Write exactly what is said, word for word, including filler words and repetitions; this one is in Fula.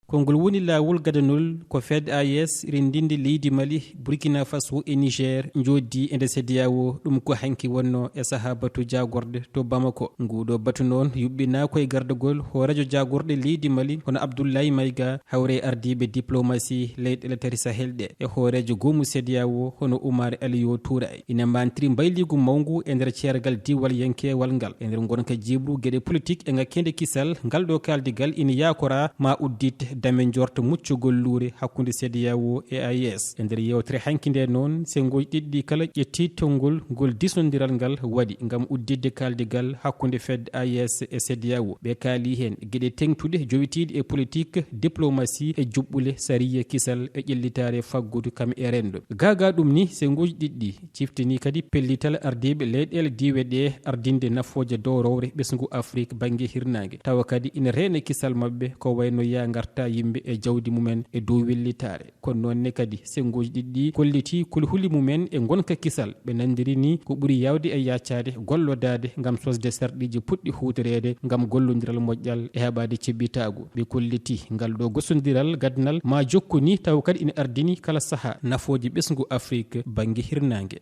Konngol woni laawol gadanol ko Fed A E S renndinde leydi Mali, Burkina Faso e Niger njooddi e nde CEDEAO. Ɗum ko hanki wonno e sahaa batu jaagorɗe to Bamako. Nguuɗo batu noon yuɓɓinaa ko e gardagol hooreejo jaagorɗe leydi Mali hono Abdoulaye Maïga, hawre e ardiiɓe diplomasi leyɗeele tati Sahel ɗe, e hooreejo goomu CEDEAO hono Oumar Aliou Touré. Ina mantiri mbayliigu mawngu e nder ceergal diiwalyankewal ngal. E nder ngonka jiiɓru geɗe politik e ŋakkeende kisal, ngal ɗo kaaldigal ina yaakoraa ma uddit dame njoorto muccugol luure hakkunde CEDEAO e A E S. E nder yeewtere hanki nde noon, senngooji ɗiɗi ɗi kala ƴetti tonngol ngol diisondiral ngal waɗi ngam udditde kaaldigal hakkunde Fed A E S e CEDEAO. Ɓe kaali heen geɗe teeŋtuɗe jowitiiɗe e politik, diplomasi e juɓɓule sariya kisal e ƴellitaare faggudu kam e renndo. Gaagaa ɗum ni, senngooji ɗiɗi ɗi ciftini kadi pellital ardiiɓe leyɗeele diiwe ɗe ardinde nafooje dowrowre ɓesngu Afrik bannge hirnaange, tawa kadi ina reena kisal maɓɓe ko wayno yaa ngarta yimɓe e jawdi mumen e dow wellitaare. Kono noon ne kadi, senngooji ɗiɗi ɗi kolliti kulhuli mumen e ngonka kisal. Ɓe nanndiri ni ko ɓuri yaawde e yaacaade gollodaade ngam sosde sarɗiiji potɗi huutoreede ngam gollondiral moƴƴal e heɓaade ceɓɓitaagu. Ɓe kolliti ngal ɗo gosondiral gadanal ma jokku ni, tawa kadi ina ardini kala sahaa nafooje ɓesngu Afrik bannge hirnaange.